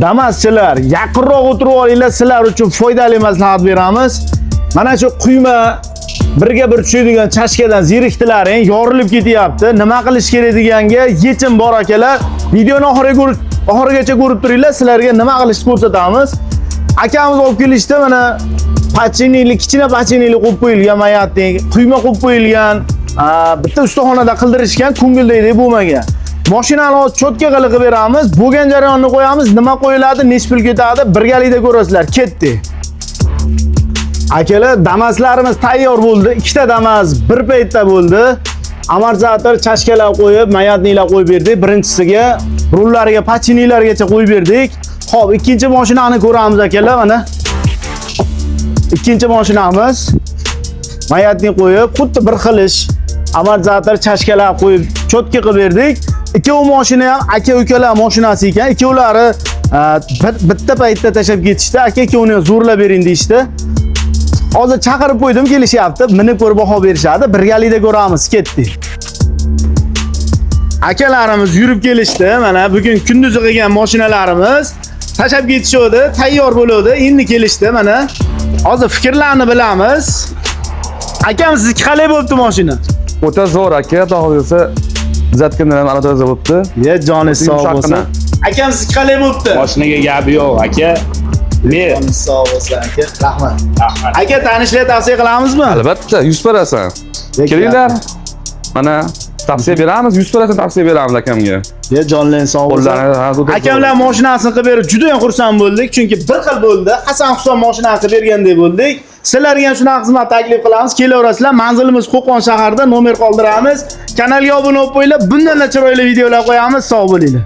Damaschilar, yaqinroq o'tirib olinglar, sizlar uchun foydali maslahat beramiz. Mana shu quyma birga bir tushadigan chashkadan zerikdilaring, yorilib ketyapti. Nima qilish kerak deganga yechim bor akalar. Videoni oxiriga ko'rib, oxirigacha ko'rib turinglar, sizlarga nima qilishni ko'rsatamiz. Akamiz olib kelishdi, mana pachinili, kichkina pachinili qo'yib qo'yilgan mayatning, quyma qo'yib qo'yilgan, bitta ustaxonada qildirishgan, ko'ngildagidek bo'lmagan. Mashinani hozir cho'tka qilib beramiz, bo'lgan jarayonni qo'yamiz, nima qo'yiladi, nechi pul ketadi, birgalikda ko'rasizlar. Ketdi. Akalar, Damaslarimiz tayyor bo'ldi. Ikkita Damas bir paytda bo'ldi. Amortizator chashkalar qo'yib, mayatniklar qo'yib berdik. Birinchisiga rullariga pachiniylargacha qo'yib berdik. Xo'p, ikkinchi mashinani ko'ramiz akalar, mana. Ikkinchi mashinamiz mayatnik qo'yib, xuddi bir xil ish. Amortizator chashkalar qo'yib, cho'tka qilib berdik. Ikkovi mashina ham aka ukalar mashinasi ekan. Ikkovlari bitta paytda tashlab ketishdi. Aka ikkovini ham zo'rlab bering deyishdi. Hozir chaqirib qo'ydim, kelishyapti. Minib ko'rib baho berishadi. Birgalikda ko'ramiz. Ketdik. Akalarimiz yurib kelishdi. Mana bugun kunduzi qilgan mashinalarimiz tashlab ketishuvdi, tayyor bo'luvdi. Endi kelishdi mana. Hozir fikrlarni bilamiz. Akam, sizniki qalay bo'libdi mashina? O'ta zo'r aka, xudo xohlasa tuzatgandan ham aloqa bo'libdi. Ye, joningiz sog' bo'lsin. Yumshoqqina. Akam, sizniki qalay bo'libdi? Mashinaga gapi yo'q aka. Men Joningiz sog' bo'lsin aka. Rahmat. Rahmat. Aka, tanishlar tavsiya qilamizmi? Albatta, 100%. Kelinglar. Mana tavsiya beramiz, 100% tavsiya beramiz akamga. Ye, jonlaring sog' bo'lsin. Qo'llari, ha, o'ta zo'r. Akamlar mashinasini qilib berib juda ham xursand bo'ldik, chunki bir xil bo'ldi. Hasan Husan mashinani qilib bergandek bo'ldik. Sizlarga ham shunaqa xizmat taklif qilamiz. Kelaverasizlar. Manzilimiz Qo'qon shahrida, nomer qoldiramiz. Kanalga obuna bo'lib qo'yinglar. Bundan-da chiroyli videolar qo'yamiz. Sog' bo'linglar.